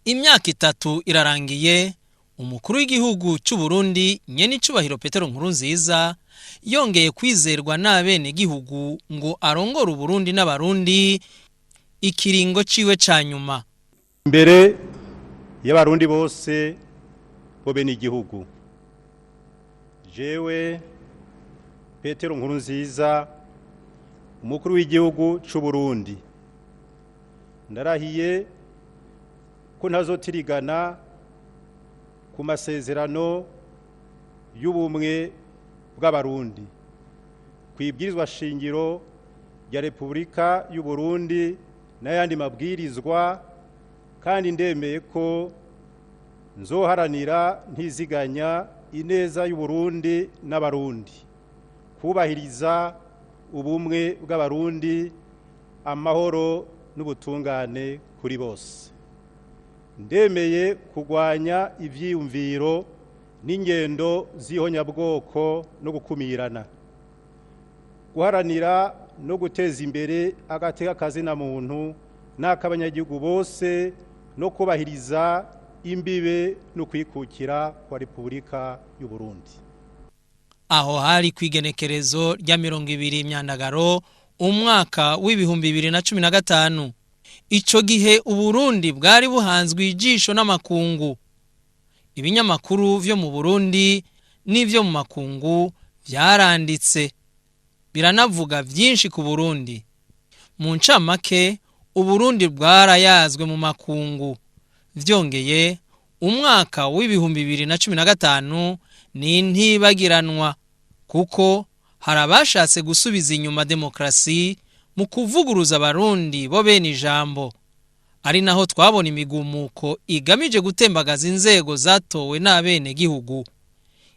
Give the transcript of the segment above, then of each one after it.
Imyaka 3 irarangiye umukuru w'igihugu cy'u Burundi nyenicubahiro Petero Nkurunziza yongeye kwizerwa n'abene gihugu ngo arongore Uburundi n'abarundi ikiringo ciwe ca nyuma. Imbere y'abarundi bose bo bene igihugu, jewe Petero Nkurunziza umukuru w'igihugu cy'u Burundi ndarahiye ko ntazotirigana ku masezerano y'ubumwe bw'abarundi, kwibwirizwa shingiro rya Repubulika y'u Burundi n'ayandi mabwirizwa, kandi ndemeye ko nzoharanira ntiziganya ineza y'u Burundi n'abarundi, kubahiriza ubumwe bw'abarundi, amahoro n'ubutungane kuri bose. Ndemeye kurwanya ivyiyumviro n'ingendo z'ihonyabwoko no gukumirana, guharanira no guteza imbere agateka kazina muntu n'akabanyagihugu bose, no kubahiriza imbibe no kwikukira kwa Repubulika y'u Burundi. Aho hari kwigenekerezo rya 20 Myandagaro umwaka w'ibihumbi 2015. Ico gihe Uburundi bwari buhanzwe ijisho n'amakungu. Ibinyamakuru vyo mu Burundi n'ivyo mu makungu vyaranditse biranavuga vyinshi ku Burundi. Mu ncamake, Uburundi bwarayazwe mu makungu. Vyongeye, umwaka w'ibihumbi 2015 ni ntibagiranwa kuko hari abashatse gusubiza inyuma demokrasi mu kuvuguruza abarundi bo bene ijambo, ari naho twabona imigumuko igamije gutembagaza inzego zatowe n'abene gihugu.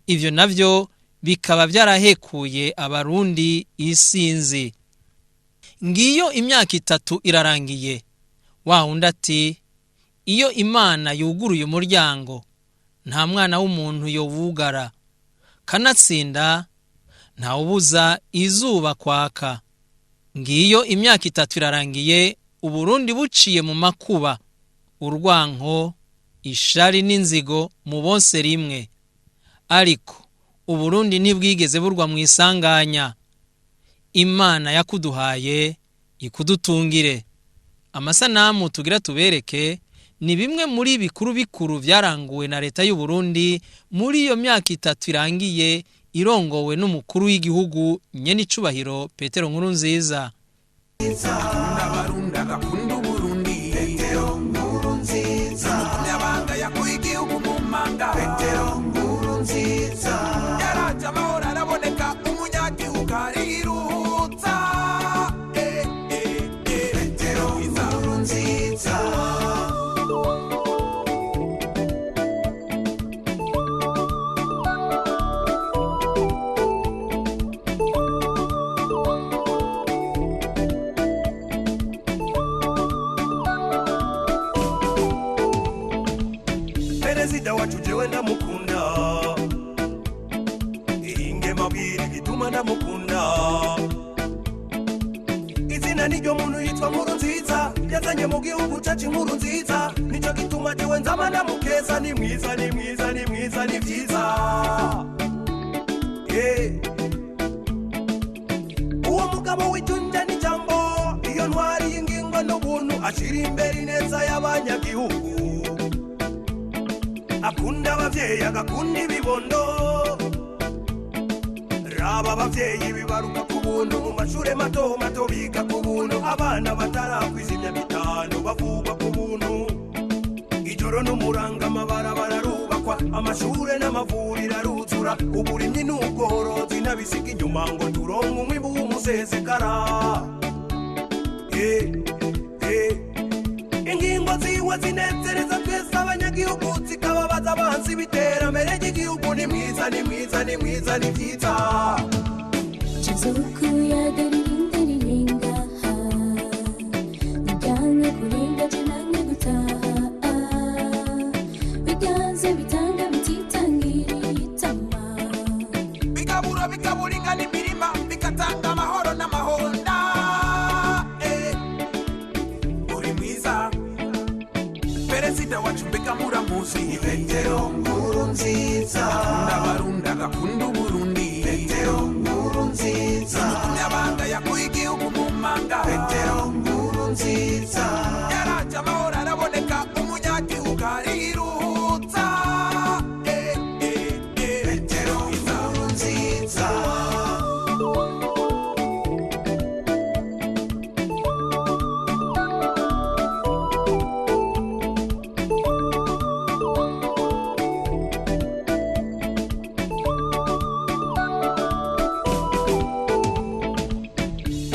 Ivyo navyo bikaba byarahekuye abarundi isinzi. Ngiyo imyaka 3 irarangiye. Wa wundi ati iyo Imana yuguruye umuryango nta mwana w'umuntu yowugara, kanatsinda ntawubuza izuba kwaka. Ngiyo imyaka 3 irarangiye Uburundi buciye mu makuba, urwanko, ishari n'inzigo mu bonse rimwe. Ariko Uburundi ntibwigeze burwa mu isanganya. Imana yakuduhaye ikudutungire. Amasanamu tugira tubereke ni bimwe muri bikuru bikuru vyaranguwe na leta y'u Burundi muri iyo myaka 3 irangiye irongowe n'umukuru w'igihugu nyenicubahiro Petero Nkurunziza. Perezida wacu jewe ndamukunda, inge mabwira igituma ndamukunda. Izina niryo muntu yitwa Nkurunziza, yazanye mu gihugu cacu inkuru nziza, nico gituma jewe nzama ndamukeza. Ni mwiza, ni mwiza, ni mwiza, ni vyiza. Uwo mugabo w'itunja n'ijambo, iyo ntwari y'ingingo n'ubuntu, ashira imbere ineza y'abanyagihugu, akunda abavyeyi agakunda ibibondo. Raba abavyeyi bibaruka ku buntu, mu mashure mato mato biga ku buntu, abana batarakwiza imyaka 5 bavugwa ku buntu. Ijoro n'umuranga amabarabara arubakwa, amashure n'amavuriro aruzura, uburimyi n'ubworozi n'abisiga inyuma ngo turonke umwimbu w'umusesekara. Ingingo ziwe zinezereza twese abanyagihugu, zikababaza abansi b'iterambere ry'igihugu. Ni mwiza, ni mwiza, ni mwiza, ni vyiza. Bigabura bikaburinga n'imirima, bigatanga amahoro n'amahonda. Uri mwiza perezida wacu. muramuzi. Ni Petero Nkuru Nziza, akunda Abarundi, agakunda Uburundi. Petero Nkuru Nziza, umukumyabanga yakuye igihugu mu manga. Petero Nkuru Nziza, yaraje amahoro araboneka, umunyagihugu ariruhutsa. Petero Nkuru Nziza.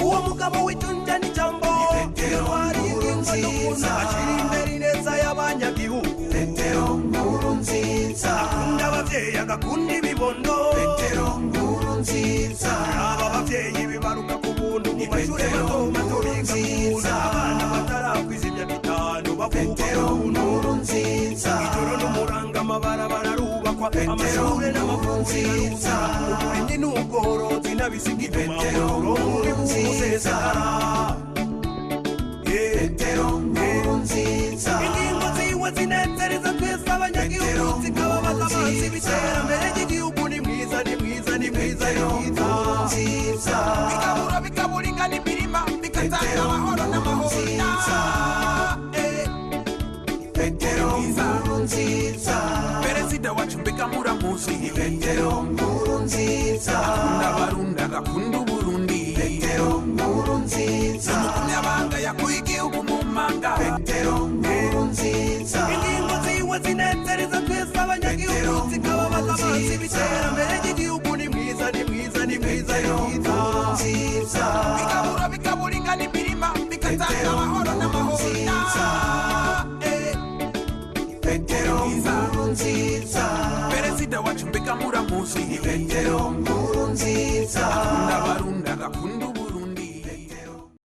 Uwo mugabo w'itunja n'ijambo, intwari y'ingingo n'ukuntu ashyira imbere ineza y'abanyagihugu. Petero Nkuru Nziza, akunda abavyeyi, agakunda ibibondo. Petero Nkuru Nziza, aba bavyeyi bibaruka ku buntu, mu mashure Petero mato mato biga ku buntu, Nziza. abana batarakwiza imyaka 5 bavugwa Petero ku buntu. Nkuru Nziza, Ijoro n'umuranga amabarabara arubakwa, Petero amashure n'amavuriro Nziza. aruzura, uburimyi n'ubworozi n'abisiga inyuma, Petero uburongo Nziza. bw'umusesagara. Petero Nkuru Nziza, Ingingo ziwe zinezereza twese abanyagihugu, Petero zikababaza abansi Nziza. b'iterambere ry'igihugu. Ni mwiza, ni mwiza, ni mwiza, ni Petero mwiza. Nkuru Nziza, bigabura bikaburingana imirima, bigatanga amahoro n'amahonda. Petero Nkuru Nziza, Perezida wacu mbega muramuzi. Ni Petero Nkuru Nziza, Akunda Abarundi, agakunda Uburundi. Petero Nkuru Nziza, Umukumyabanga yakuye igihugu mu manga. Petero Nkuru Nziza, Ingingo ziwe zinezereza twese abanyagihugu, Petero zikababaza abansi Nziza. b'iterambere ry'igihugu. Ni mwiza, ni mwiza, ni mwiza, ni Petero mwiza. Nkuru Nziza, Bigabura bikaburingana imirima, bigatanga Petero amahoro n'amahonda. Nziza. Petero Nkuru Nziza, Perezida wacu mbega muramuzi. Ni Petero Nkuru Nziza, Akunda Abarundi, agakunda